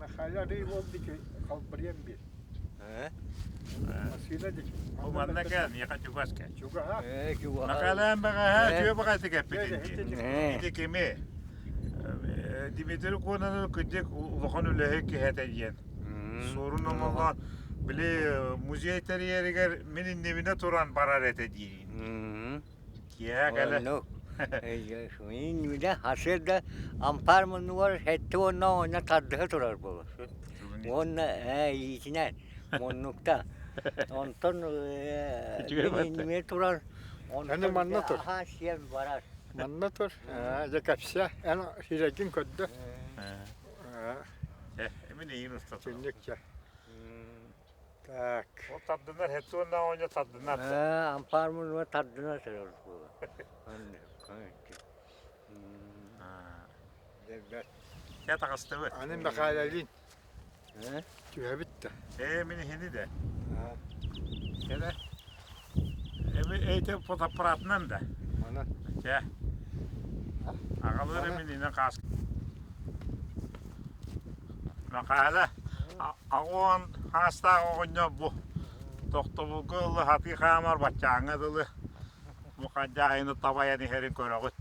Михаил арый ол диэки халбарыйан биэр. Массыына диэки. Бу манна кэл, миэхэ чугас кэл. Чугаһа. Михайлаан бэҕэһээ үтүө баҕайытык эппитин дии. Ити кими? Дмитрий Кононов кырдьык улахан үлэһит киһи этэ диэн. Суорун омоллоон били музей тэрийэригэр мин иннибинэ туран барар этэ диирин. Киэһэ кэлэ. Иннибинэ сарсыарда ампаар муннугар 70 оҕонньор тардыһа турар буолар. Уонна ээ иитинэн муннукта. Онтон иннибинэ турар. Аны манна тур. Аһаа сиэн барар. Манна тур. Дьэ кэпсээ. Эн сирэйгин көрдө. Э, мин эйигин уста Түннүк чэ. Так. Ол тардынар хетуонна оонньо тардынар. Ээ, ампаар муннугар тардына турар буолар. Чэ таҕыстыбыт. Аны Михайлалин түһэбит да. Ээ, мин иһини да. Кэлэ. Эми эйте фотоаппаратынан да. Манан. Чэ. Аҕалар мин инен хаас. Мэхээлэ аҕуон хаастаах оҕонньор бу тохтобулга ылла сатыы хаамар баччааҥҥа дылы бу хадьаайыны табайан иһэрин көрөҕүт.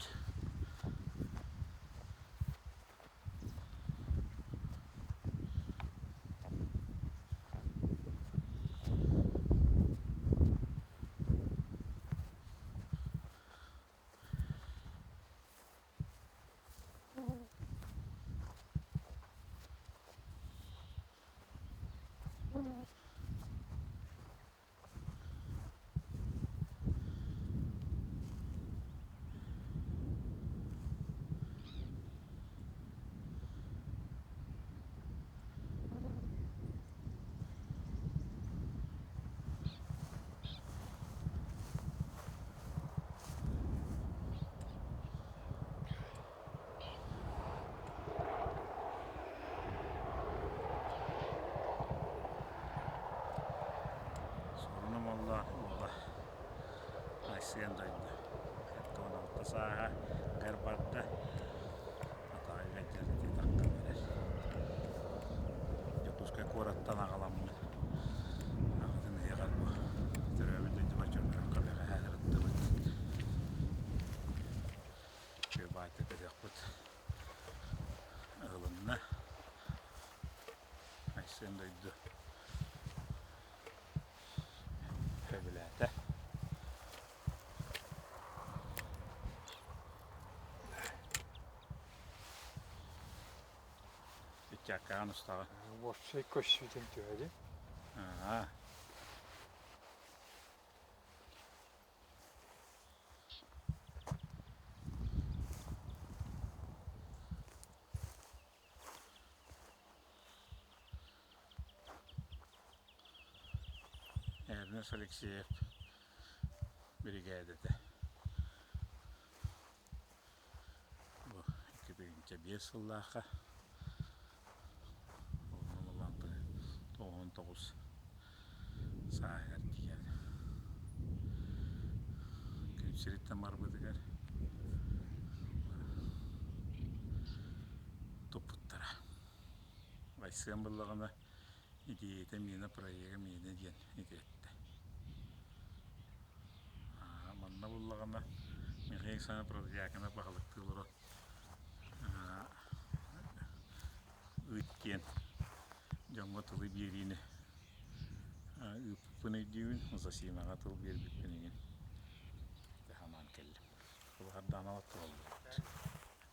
Суруна буолла уола Айсен дойду 76 сааһа гэр барда атаҕа ыалдьар таххан эрэр Дьокуускай куораттан аҕаламмыт аҕатын ыһыаҕар бу төрөөбүт дойдубар Чөркөөххө бэҕэһээ сырыттыбыт Үчүгэй баайта көрүөхпүт ыһылынна Айсен дойду сөбүлээтэ Иччааккаҕын устаҕын. Уопсай көссүүтүн түһэрин. Аа. Эрнест Алексеев биригээдэтэ. Бу 2005 сыллаахха 99 сааһыгар тиийэн күн сириттэн барбытыгар туппуттара. Айсыан буллаҕына идеята миэнэ, проега миэнэ диэн итиэттэ. Манна буллаҕына Михаил Александрович Протодьяконов баһылыктыы олорон ыыт диэн дьоҥҥо тылы биэриини ыыппыппын өйдүүбүн, Зосинаҕа тыл биэрбиппин игин санаан кэллим. Кылыһардаана туһаллыбыт.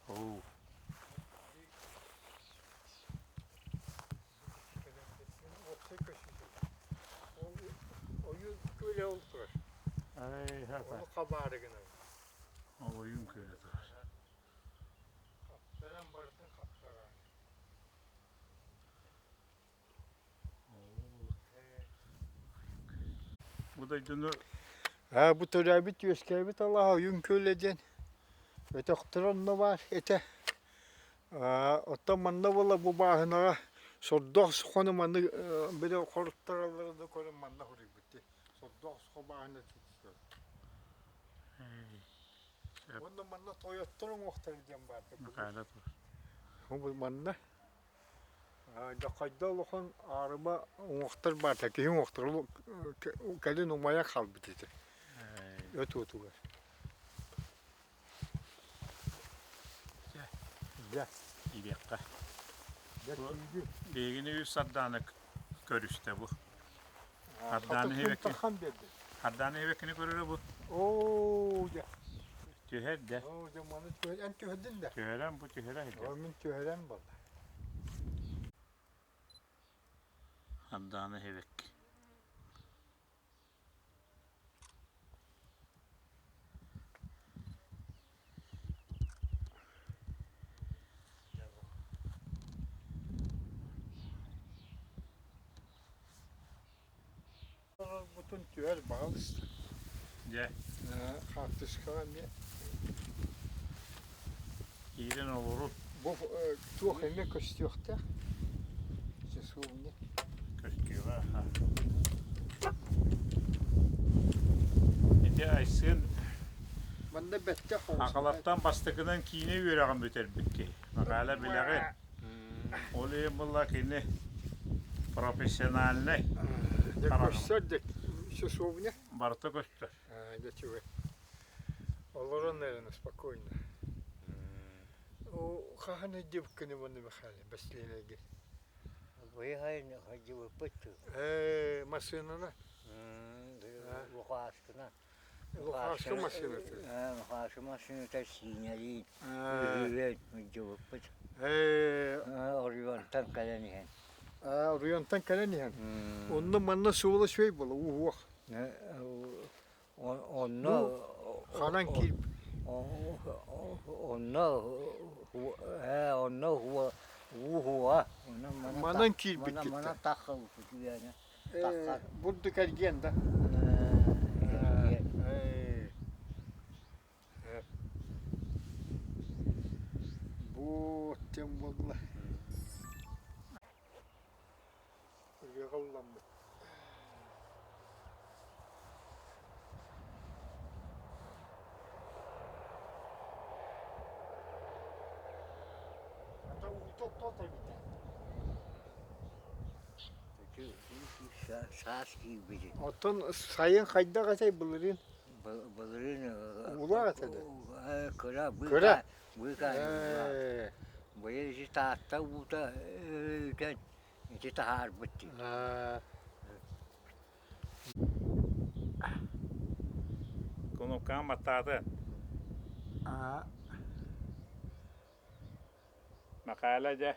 Оо. Ойуун күөлэ ол турар. Ону хабаары гынан. Ол ойуун күөлэ турар. Хаптаран барытын хаптаран. Бу дойдуну Аа бу төрөөбүт үөскээбит алааһа Ойуун күөлэ диэн өтөхтөрө онно баар этэ. Аа оттон манна буола бу бааһынаҕа сордоох сухону маннык били хоруттараллара да көрөн манна хоруйбут дии. Сордоох сухо бааһына Уонна манна тойоттор уҥуохтара диэн баар. Михайло тур. Бу манна. Дьахайда улахан аарыма уҥуохтар баата киһи уҥуохтара кэлин умайа хаалбыт этэ өт уотугар. Дьэ, ириэххэ. Биһигини үс сардаана көрүстэ бу. Хардааны хэбэкки. Хардааны хэбэккини көрөрө бу. Оо, дьэ. Түһэр дэ. Оо, дьэ, маны эн түһэрдин да? Түһэрэн бу түһэрэ Оо, мин түһэрэн буолла. Хардааны хэбэкки. Бутун түһэр баҕалыста. Дьэ. Хаартыскаҕа эмиэ. Киирэн олору. Бу туох эмиэ көстүөхтээх. Часовня. Көстүөҕэ. Ити Айсен Манна бэттэх Акалаттан бастакынан киинэ үөрэҕин бүтэрбит киһи. Макаала билэҕин. Ол иһин буолла кини профессиональнай. Көстөр де часовня. Барыта көстөр. Дьэ чугай. Олорон наверное, спокойно. Хаһан өйдүбүккүнү манна Михаил Бэслиэнэйгэ? Быйыл сылдьыбыппыт. Ээ, массыынана? Лухааскына. Лухааска массыыната? Лухааска массыыната сиинэлиин үһүөн сылдьыбыппыт. Ээ. Оройуонтан кэлэн иһэн. Оройуонтан кэлэн иһэн. Онно манна суола үчүгэй буола, ууһуох. Онно ханан киир онно онно ууһуга манан киирбиккит манан таххыбыппыт үөнэ бурдук эргиэн да бу тем буолла ырыаҕа ылламмыт Саас киирбитин. Оттон сайын хайдах этэй былырыын? Былырыын Уулаах этэ да? Кыра, Кыра. быыкаа. Быйыл ити Таатта уута үтэн Ити таһаарбыт дии. Кнопкаҕа баттааты. Мэхээлэ дьэ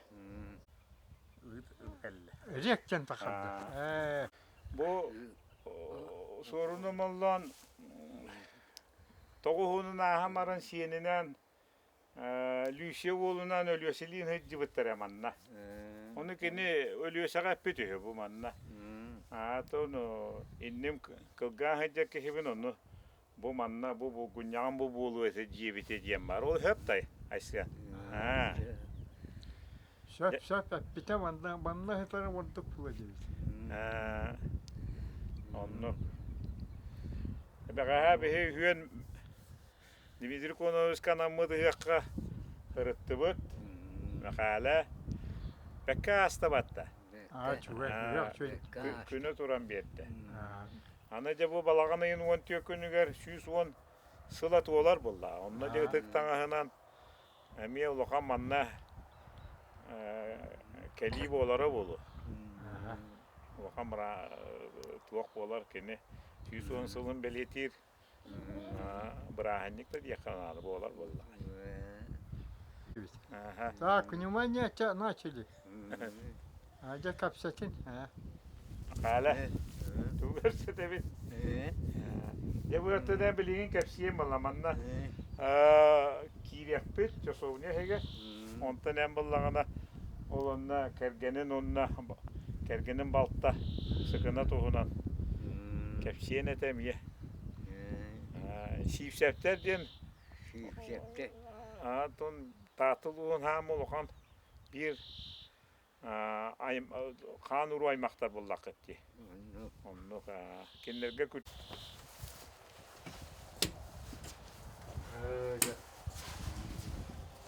ыыт кэллэ. Ректен тахарда. Бу суоруну моллоон тоҕуһунун ааһан баран сиэнинэн Люся уолунаан Өлүөсэлиин сылдьыбыттара манна. Ону кини Өлүөсэҕэ эппит үһү бу манна. Аата ону инним кылгаан сылдьар киһибин ону бу манна бу булгунньаҕым бу буолуо этэ диэбитэ диэн баар. Ол сөп тай Айсыан. Сөп сөп эппитэ манна манна сытара ордук була диэбит. Оннук. Бэҕэһээ биһи үһүөн Дмитрий Кононовичка анаммыт ыһыахха сырыттыбыт. Мэхээлэ бэккэ ааста батта. Күнү туран биэрдэ. Аны дьэ бу балаҕан ыйын 14 күнүгэр 110 сыла туолар буолла. Онно дьэ ытык таҥаһынан эмиэ улахан манна кэлии буолара буолуо. Улахан туох буолар кини 110 сылын бэлиэтиир Бырааһынньык да диэххэ наада буолар буоллаҕа. Так, внимание, тебя начали. А дьэ кэпсэтин. Хаала, тугу кэпсэтэбит? Дьэ бу өртүнэн билигин кэпсиэм буолла манна киириэхпит часовня иһигэр. Онтон эн буллаҕына ол онно кэргэнин уонна кэргэнин балта Сыкына туһунан кэпсиэн этэ эмиэ. Сиипсэптэр диэн Сиипсэптэр. Оттон Таатта улууһун хаам улахан биир хаан уруу аймахтар буллаххыт дии. Оннук кинилэргэ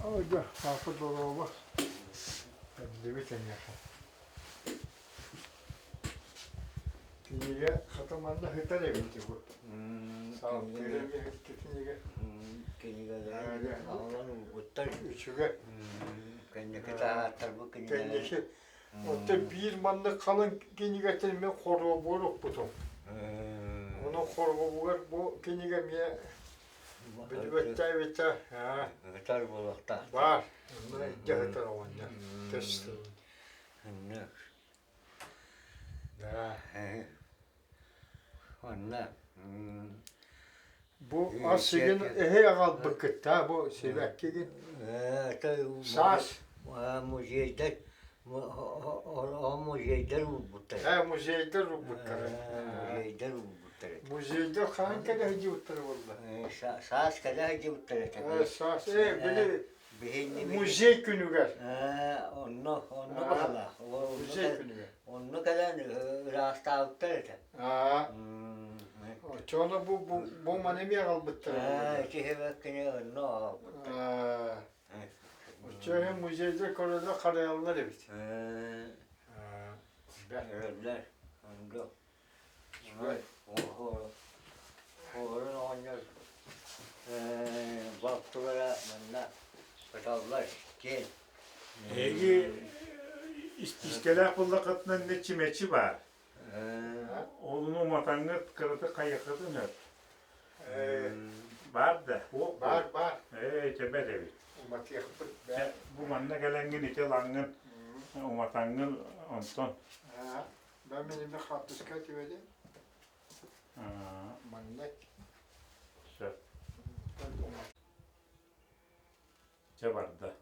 Ой, да, папа дорообо. Эбдибит эйиэхэ. Кинигэ хата манна сытар эбит бу. Саалтыыр эмиэ кинигэ. Кинигэлэри аҕалан уурбуттар. Үчүгэй. Кэнники таһааттарбыт кинигэлэр. Кэнники. Оттон биир маннык халыҥ кинигэтин мин хоруобугар укпутум. Ону хоруобугар бу кинигэ эмиэ бүдүбэттээбитэ. Ытар буолуохтаах. Баар. Онно илдьэ сытар оҕонньор. Көстүү. Да. Онно Бу ас сигин эһи аҕалбыккыт бу сибэккигин. Саас. Музейдар музейдар уурбуттар. Э, музейдар уурбуттар. Музейдар уурбуттар. Музейдар хаһан кэлэ сылдьыбыттар буолла? Саас кэлэ сылдьыбыттар этэ. Саас, э, били Музей күнүгэр. Онно онно баһылаах. Музей күнүгэр. Онно кэлэн ыраастаабыттар этэ. Оччоҕуна бу бу маны эмиэ аҕалбыттар. Ити хэбэккини онно аҕалбыттар. Оччоҕо музейдар көрөллөр харайаллар эбит. Көрөллөр. Онно. Оҕолорун оҕонньор балтылара манна ыталлар киэн. Эһиги испиискэлээх буллаххытына иннэ чимэчи баар. Олуну уматаҥҥыт кыратык хайыаххытын өр. Баар да? Баар, баар. Ээ, чэбэр эбит. Уматыахпыт. Бу манна кэлэҥҥин ити ылаҥҥын уматаҥҥын онтон. Ben benimle хаартыска түһэдим. Манна Сөп. Чэ барда.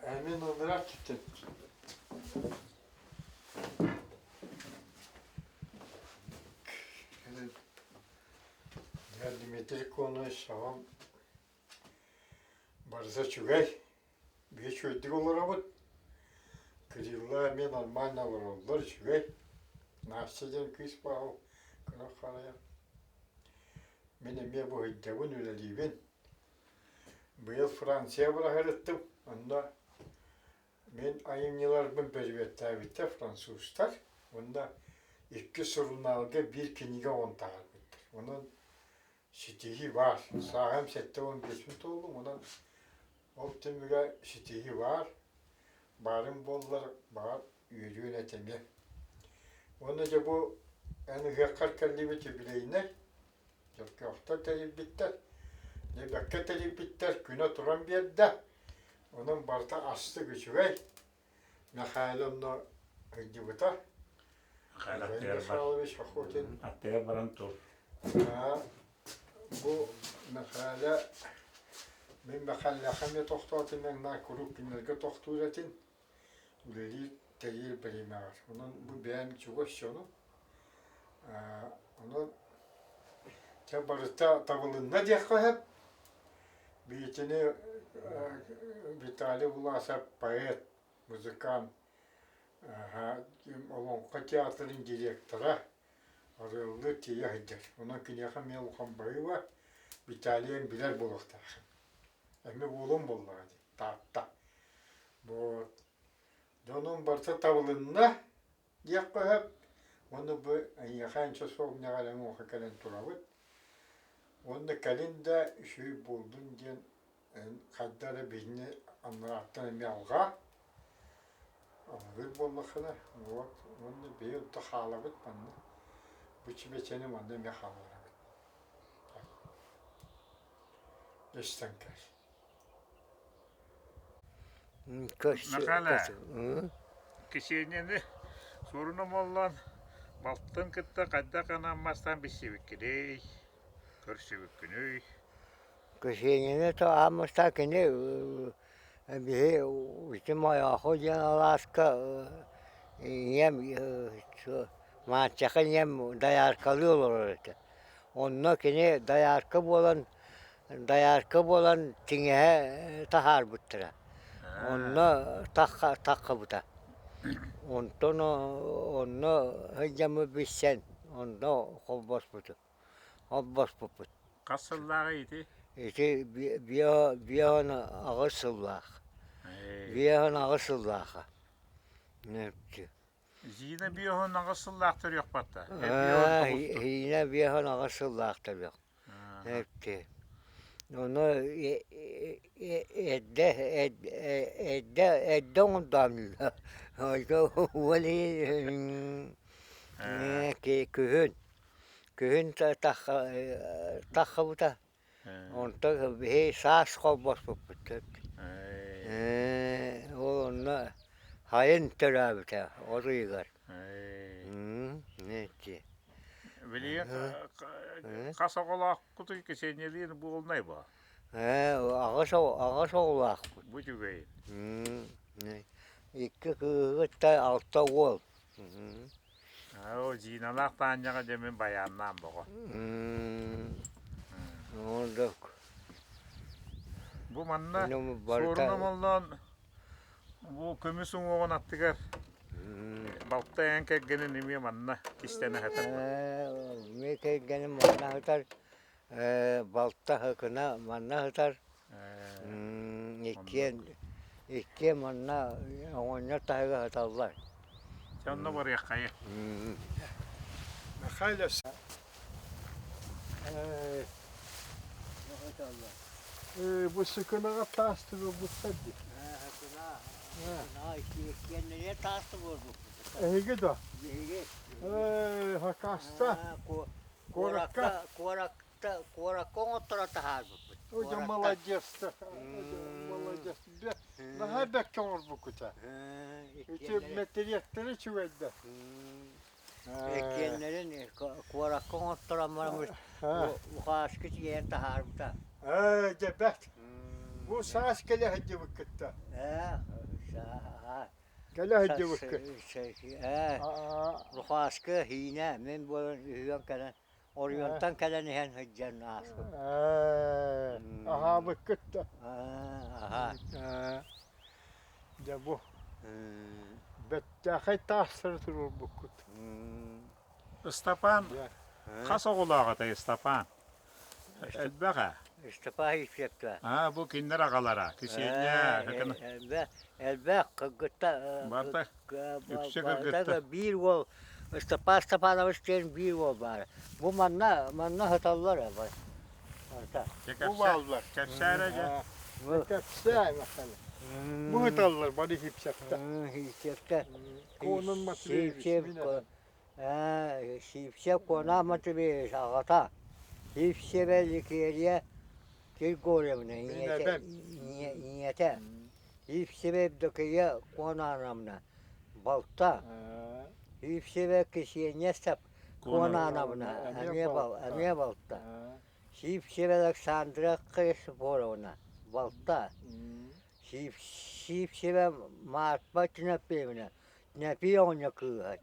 Эмин ылларар киттин. Я Дмитрий Конович аҕам барыта үчүгэй. Биһи үчүгэйдик олоробут. Кирилла эмиэ нормально олороллор үчүгэй. Настя диэн кыыс баал кыра харайан. Мин эмиэ бу сылдьабын, үлэлиибин. Быйыл Франция быраһырыттым, онно мин айымньыларбын бөрүөттээбиттэр французтар уонна икки сурунаалга биир кинигэ оҥорон таһаарбыттар. Онон ситиһии баар. Сааһым 75 туоллум, онон ол түмүгэ ситиһии баар. Баарым буоллар, баҕар, үөрүөн этэ эмиэ. Уонна дьэ бу эн ыһыаххар кэллибит юбилейнай Чөркөөхтөр тэрийбиттэр, Дьэбэккэ тэрийбиттэр, күнэ туран биэрдэ. Онон барыта астык үчүгэй. Михаил онно сылдьыбыта. Михаил Михайлович Охотин. Аттыгар баран тур. Бу Михаила мин Михайлаха эмиэ тохтоотум мэҥнаа куруук кинилэргэ тохтуур этин. Үлэлиир, тэрийэр бириэмэҕэр. Онон бу бэйэм чугас дьонум. Онон чэ барыта табылынна диэххэ сөп. Биитини Виталий Власов поэт, музыкант, Олоҥхо театрын директора арыаллыы тиийэ сылдьар. Онон киниэхэ эмиэ улахан баһыыба Виталийын билэр буолуохтаах. Эмиэ уолум буоллаҕа дии, Таатта. Вот. Дьонум барыта табылынна диэххэ сөп. Уонна бу эйиэхэ анча суох нэҕэлэҥ уоха кэлэн турабыт. Уонна кэлин да үчүгэй буоллун диэн хайда эрэ биһини аннарааттан эмиэ алҕаа. Алгыыр буоллаххына, вот уонна бэйэ онто хаалабыт манна. Бу чүмэчэни манна эмиэ хаалларабыт. Истэн кэл. Михаила, Ксенияны суорун омоллоон балтын кытта хайдах гынан билсибиккиний, көрсүбүккүнүй? Ксенияны то ааммыста кини биһи ити Мойооху диэн алааска ийэм Мааччаха ийэм дояркалыы олорор этэ. Онно кини доярка буолан Доярка буолан тиҥэһэ таһаарбыттара. Онно таххабыта. Онтон онно сылдьаммыт билсэн, онно холбоспутум, холбоспуппут. Хас сыллааҕый ити? Ити 58 сыллаах. 58 сыллааха. Зина 58 сыллаах төрүөх батта. Зина 58 сыллаах төрүөх. Ону эрдэ эрдэ эрдэ оҥордоомнуулар. Ол иһин күһүн күһүн таххабыта. Онтон биһи саас холбоспуппут. Ол онно сайын төрөөбүтэ от ыйыгар. Билигин хас оҕолооххутуй Ксениялыын буолунай бо? Аҕыс аҕыс оҕолоохпут. Бу үчүгэй. Икки кыыһы кытта алта уол. Оо, Зиналаах Таанньаҕа дьэ мин байааннаан боҕо. Оннук. Бу манна суоруна моллоон Бу көмүс уҥуоҕун аттыгар балта эн кэргэнин эмиэ манна кистэнэ сытар. Эмиэ кэргэним манна сытар, балта Хыкына манна сытар. Иккиэн иккиэн манна оҕонньор таһыгар сыталлар. Дьэ онно барыаххайы. Михайлов Бу сыкынаҕа таас туруорбуттар дии. Эһиги да? Хакаста? Куоракка? Куоракка куоракка оҥотторо таһаарбыппыт. Ой, молодец-то. Молодец. Наһаа бэркэ оҥорбуккут Ити мэтириэттэрэ үчүгэйдэ. Иккиэннэрин куоракка оҥотторон баран ухааскы тиэйэн таһаарбыта. Ээ, дьэ бэрт. Бу саас кэлэ сылдьыбыккытта. Ээ, Кэлэ сылдьыбыккыт. Ээ, Лухааскы хиинэ мин буолан үһүөн кэлэн оройуонтан кэлэн иһэн сылдьан ааспыт. Ээ, аһаабыккыт да. Аһаа. Дьэ бу Бэттээхэй таастары туруорбуккут. Ыстапаан хас оҕолоох этэй Ыстапаан? Элбэх ээ. Ыстапаан Ефимовка. Аа, бу кинилэр аҕалара, Кисиэнньэ. Элбэх, элбэх кыргытта Барта үксэ кыргытта. Биир уол Ыстапаан Степанович диэн биир уол баара. Бу манна манна сыталлар барыта. Бу бааллар. Кэпсээ эрэ дьэ. Кэпсээ Михаил. Бу ыталлар бары хипсэптэ. Хипсэптэ. Конон Матвеевич. Сивцев Конан Матвеевич аҕата. Сивцева Ликерия Григорьевна ийэтэ. Сивцева Евдокия Конановна балта. Сивцева Ксения Конановна эмиэ балта. Сивцева Александра Христофоровна балта. Сивцева Марфа Тимофеевна Тимофей оҕонньор кыыһа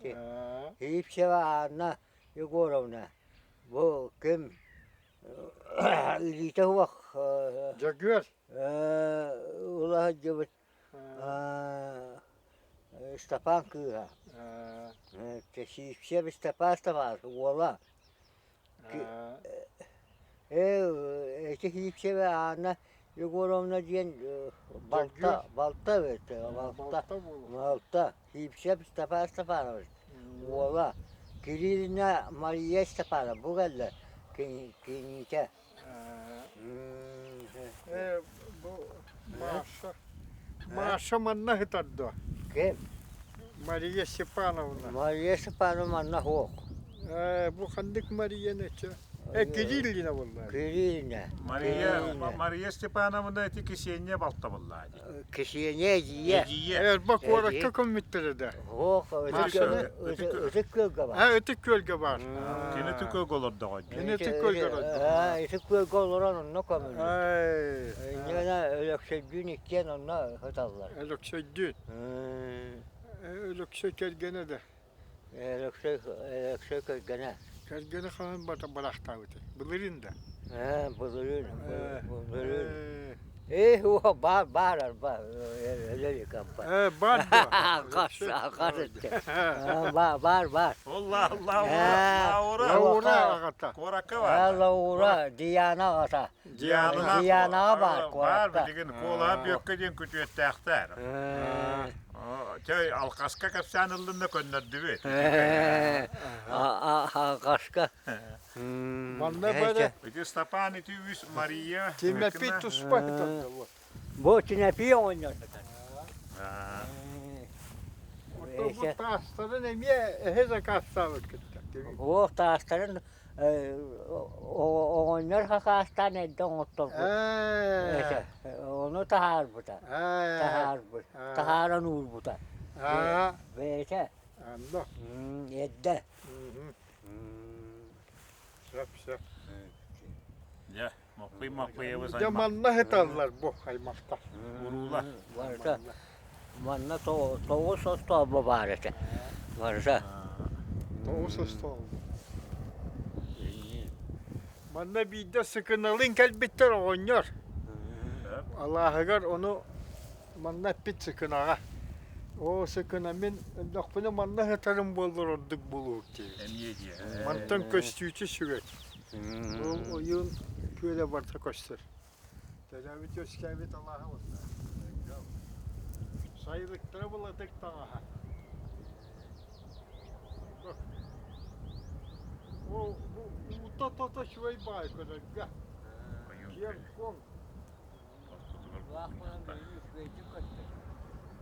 Сивцева Анна Егоровна бу ким илиитэ суох Дьөгүөр ыла сылдьыбыт Степан кыыһа Сивцев Степан Степанович уола Ээ ити Сивцева Анна Егоровна диэн балта балта эбит балта балта Сивцев Степан Степанович уола Кириллина Мария Степановна бу кэллэ киниитэ Ээ бу Маша Маша манна сытар дуо? Ким? Мария Степановна. Мария Степановна манна суох. Ээ бу ханнык Марияны чэ? Э Кириллина буолла. Кириллина. Мария Мария Степановна ити Кисиэнньэ балта буолла дии. Кисиэнньэ эдьиийэ. Эдьиийэ. Эрба куоракка көммүттэрэ да. Суох, Ытык Күөлгэ баар. А, Ытык Күөлгэ баар. Кини Ытык Күөлгэ олордоҕо дии. Кини Ытык Күөлгэ олордоҕо. Ытык Күөлгэ олорон онно көмүллүбүт. Инньэ Өлөксөйдүүн иккиэн онно сыталлар. Өлөксөйдүүн. Өлөксөй кэргэнэ да. Өлөксөй Өлөксөй кэргэнэ. Кэргэнэ хаһан барахтаабытай? Былырыын да? Былырыын. Былырыын. Ээ, баар баар баар Э, баар дуо? Хас Баар баар. Ол Лаура. Лаура аҕата. Куоракка баар. Лаура Диана аҕата. Диана Диана баар Баар куоракка. билигин Куолаһа Бүөккэ диэн күтүөттээхтэр. Чэй алҕаска кэпсээн ыллын да көннөрдүбүт. Алҕаска. Манна бары Ити Степан ити үс Мария Тимофей туспа Бу Тимофей оҕонньорбутун. Бу таастарын эмиэ эһэ заказтаабыт кытта. Уох таастарын оҕонньор хакаастаан эрдэ оҥотторбут. Ону таһаарбыта. Таһаарбыт. Таһааран уурбута. Бэйэтэ. Эрдэ. Сөп, сөп. Дьэ, Маппый Маппыйабыс Дьэ манна сыталлар бу аймахтар. Уруулар. Барыта манна тоҕус остоолбо баар этэ. Барыта. Тоҕус остоолбо. Манна биирдэ сыкыналыын кэлбиттэр оҕонньор. Алааһыгар ону манна эппит сыкынаҕа. Оо, сыкына мин өллөхпүнэ манна сытарым буоллар ордук буолуох диэбит. Эмиэ диэ. Мантан көстүүтэ сүгэр. Ол ойуун күөлэ барыта көстөр. Төрөөбүт үөскээбит алааһа уонна сайылыктара былатык таҥаһа. Ол бу уута тото үчүгэй баай көрөргө. Киэҥ-куоҥ.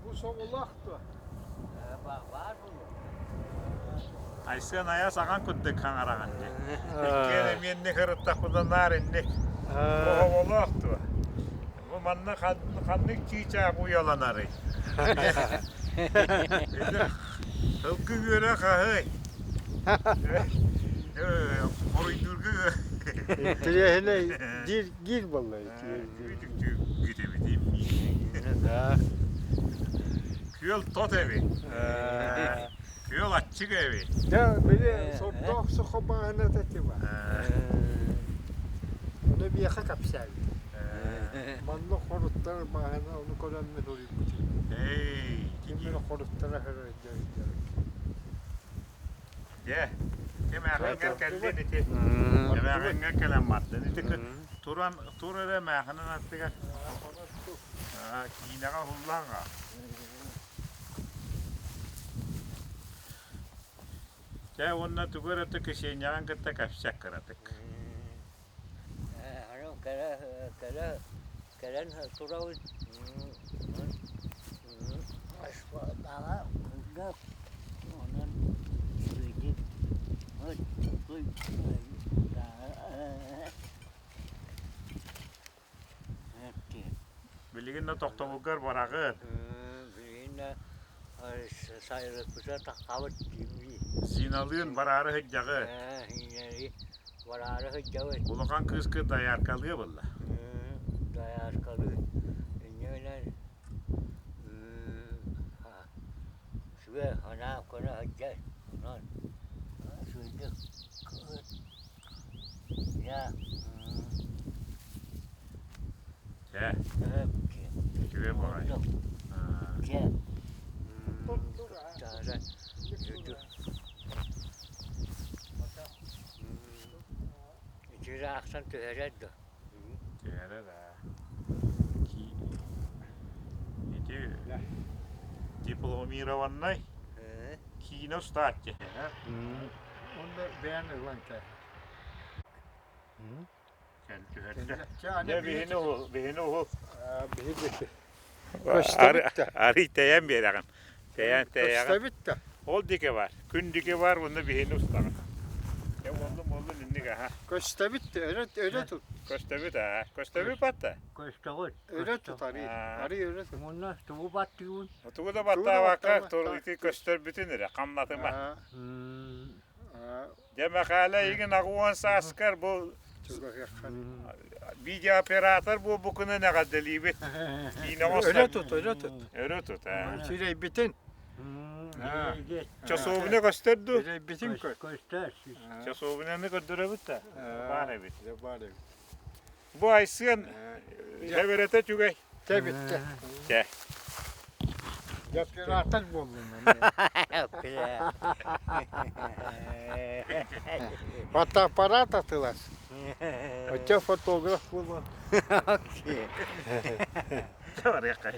Бу соҕулаах дуо? Айсен айа саҕан курдук хаҥараҕын дии. Иккиэн эмиэнник ырыттахпына наар инник. Оҕолоох дуо? Бу манна ханнык чыычаах уйаланарый? Ылгы үөрэ хаһый? Хоруйдуурга Интэриэһинэй диир диир буолла Күөл тот эбит. Күөл аччык эбит. Дьэ, били сордоох сухо бааһыната тиба. Ону биэхэ кэпсээбит. Манна хоруттар бааһына ону көрөммүн уруйбутум. Эй, Ким эрэ хоруттара хөрөйдө Дьэ, эмээхиҥҥэр кэллин ити. Эмээхиҥҥэр кэлэн бардын. Ити туран тур эрэ эмээхинин аттыгар. Киинэҕэ уһуллаҥ Чэ уонна тугу эрэ Ксенияҕын кытта кэпсэк кыратык. Кэлэ кэлэ кэлэн турабыт. Онон Билигин да тохтобулгар бараҕын. Билигин да сайылыкпыта таххабыт дии. Зиналыын бараары сылдьаҕыт. Бараары сылдьабыт. Улахан кыыскы дояркалыа буолла. Дояркалыы. Инньэ гынан Үчүгэй санаа көрө сылдьар, онон сырдык дьэ Чэ, үчүгэй баҕайы. Дьэ, Итираахтан түһэрэр дуо? Түһэрэр аа. Ити дипломированнай киинэ устааччы. Онно бэйэн ылан кэл. Кэл түһэрдэ. Дьэ биһини уһул, биһини уһул. Биһи Арый тэйэн биэрэҕин. Тэйэн тэйэҕин. Көстөбүт да. Ол диэки бар. Күн диэки бар уонна биһини устаҕын. Дьэ уоллум уоллум инник аха. Көстөбүт да өрө өрө тут. Көстөбүт аа. Көстөбүт батта. Көстөҕүт. Өрө тут арый. Арый өрө тут. Мунна тугу баттыыбын? Тугу да баттаабакка ити көстөрбүтүн эрэ хамнатыма. Дьэ Мэхээлэ игин аҕуон сааскар бу видеооператор буолбуккунан эҕэрдэлиибит. Киинэҕэ Өрө тут, өрө тут. Өрө тут, ээ. Сирэйбитин. Часовня көстөр дуу? Сирэйбитин көр. Көстөр. Часовняны көрдөрөбүт да. Баар эбит. Баар эбит. Бу Айсыан эбэрэтэ үчүгэй. Чэ бүттэ. Чэ. Дьэ оператор буоллум. Фотоаппарат атылас. Оччо фотограф буолуон. Чэ барыахха.